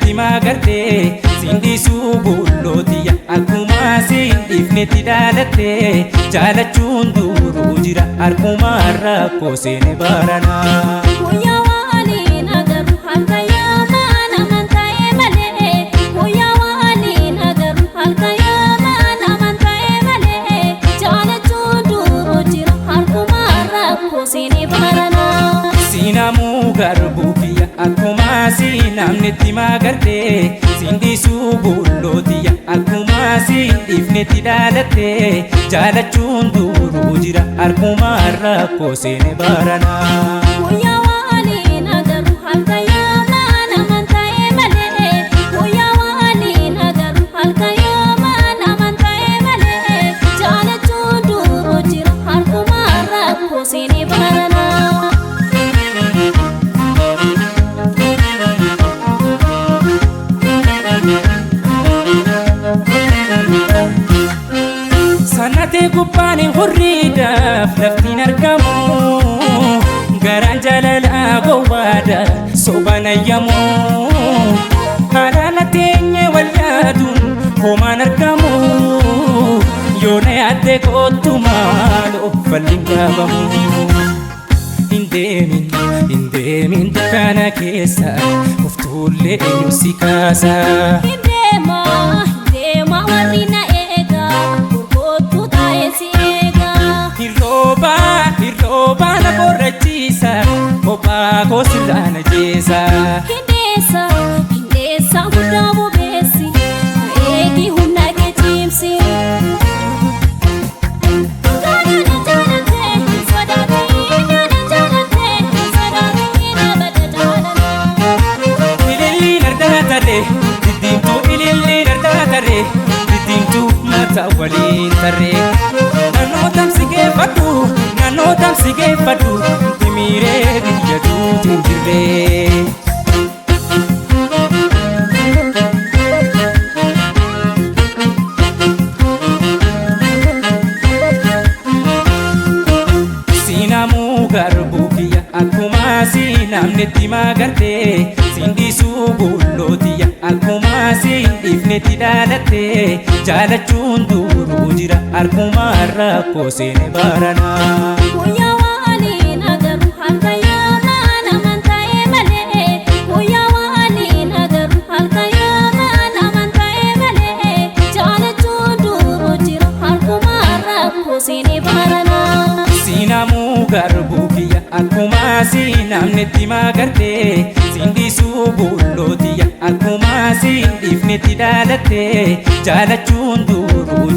namnetti magartee siin dhiisuu bullootiya akkuma siin dhiifnetti dhaalattee jaalachuun duruu jira harkuma rakkoo seene baranaa. Guyyaa waliin agarru halkan yaamaan amantaa'ee malee. Guyyaa waliin agarru halkan yaamaan amantaa'ee malee. Jaalachuun duruu jira harkuma rakkoo seene baranaa. Siinamuu garbuu kiyya akkuma siinamnetti magartee siin dhiisuu bullootiya akkuma siin dhiifnetti dhaalattee jaalachuun duruu jira harkuma rakkoo seene baranaa. Guyyaa waliin agarru halkan yaamaan amantaa'ee malee. Guyyaa waliin agarru halkan yaamaan amantaa'ee malee. Jaalachuun duruu jira harkuma rakkoo seene baranaa. Sanatee gubbaan hurriidhaaf laftiin argamu garaan jaalalaa gowwaadha sobaan ayyamu halaala teenye wal yaaduun homaan argamu yoona yaadde kottu maaloo falliin dhaabamu. Hin deemin hin deemin dukkana keessa kuftuullee eenyu si kaasa. Hin deemaa hin deemaa warri na eegaa gurgurtuu taa'ee si eegaa. Hirroobaa hirroobaa na qorrachiisa kophaa koo sirraa na jeesa. Hindeessa hindeessa guddaa bobeessi na eegi humna kee cimsi. Jaalala jaalatee hin sodaatiin jaalala jaalatee hin sodaatiin abada jaalala. Ililliin argaa tarree diddiimtuu ililliin argaa tarree diddiimtuu mataa waliin tarree. Naannoo tamsigeeffadhu naannoo tamsigeeffadhu dimiiree biyya duutiin jirree. Siinamuu garbuu kiyya akkuma siinamnetti magartee siin dhiisuu bullootiya akkuma siin dhiifnetti dhaalattee jaalachuun duruu jira harkuma rakkoo seene baranaa. Guyyaa waliin agarru halkan yaamaan amantaa'ee malee. Guyyaa waliin agarru halkan yaamaan amantaa'ee malee. Jaalachuun duruu jira harkuma rakkoo seene baranaa. Siinamuu garbuu kiyya akkuma siinamnetti magartee siin dhiisuu bullootiya akkuma siin dhiifnetti dhaalattee jaalachuun duruu jira.